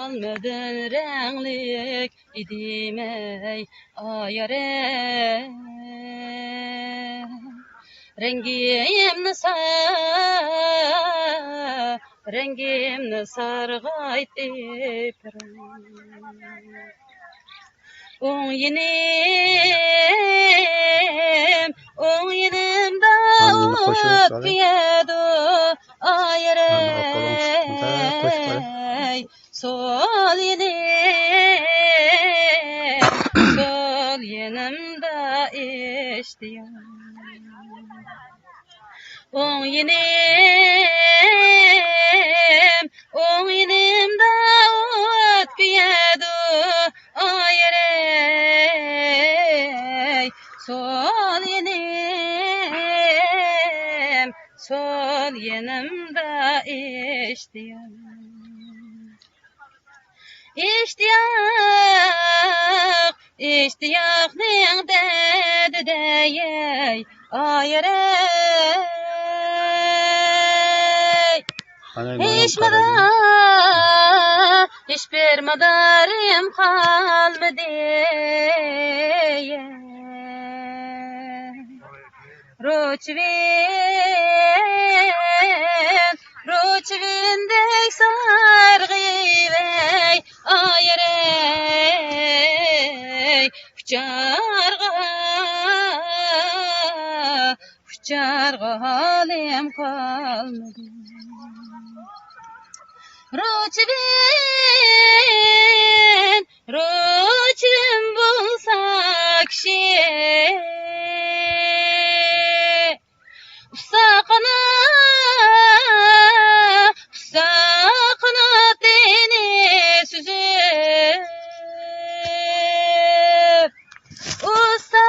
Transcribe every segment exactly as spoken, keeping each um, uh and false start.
ئالمىدىن رەڭلىك ئىدىم ئەي ئايارەي. رەڭگىمنى سا-، رەڭگىمنى سارغايتىپ. ئوڭ يېنىم، ئوڭ يېنىمدا ئوت كۆيىدۇ، ئايرەي. سول يېنىم، سول يېنىمدا ئىشتىياق. ئوڭ يېنىم، ئوڭ يېنىمدا ئوت كۆيىدۇ، ئايرەي. سول يېنىم، سول يېنىمدا ئىشتىياق. ئىشتىياق، ئىشتىياقنىڭ دەردىدە يەي، ئايرەي. ھېچ مادا-، ھېچ بىر مادارىم قالمىدى. روچىۋىن، روچىۋىندەك سارغىيىۋەي، ئايرەي. ئۇچارغا، ئۇچارغا ھالىم قالمىدى. روچىۋىن، روچىۋىن بولسا كىشى. ئۇسسا قانا-، ئۇسسا قاناتىنى سۈزۈپ، ئۇسسا،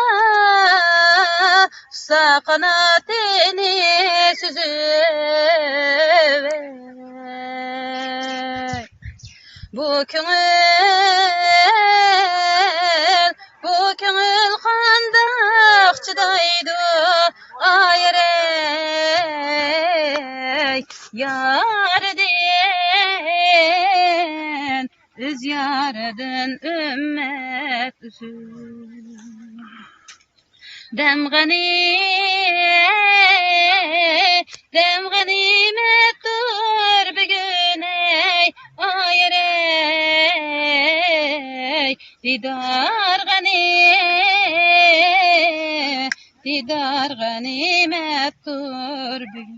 ئۇسسا قاناتىنى سۈزۈپ. بۇ كۆڭۈل، بۇ كۆڭۈل قانداق چىدايدۇ، ئايرەي. يارىدىن، ئۆز يارىدىن ئۈممەت ئۈزۈپ. دەم غەنى-، دەم غەنىيمەتتۇر بۈگۈن ئەي، ئايرەي. دىدار غەنى-، دىدار غەنىيمەتتۇر بۈگۈن.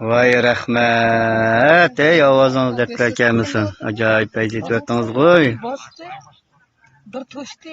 ۋاي رەھمەت، ئەي ئاۋازىڭىز دەپكە كەلمىسۇن. ئاجايىپ پەيز ئېيتىۋەتتىڭىزغۇي. بىر توشتى.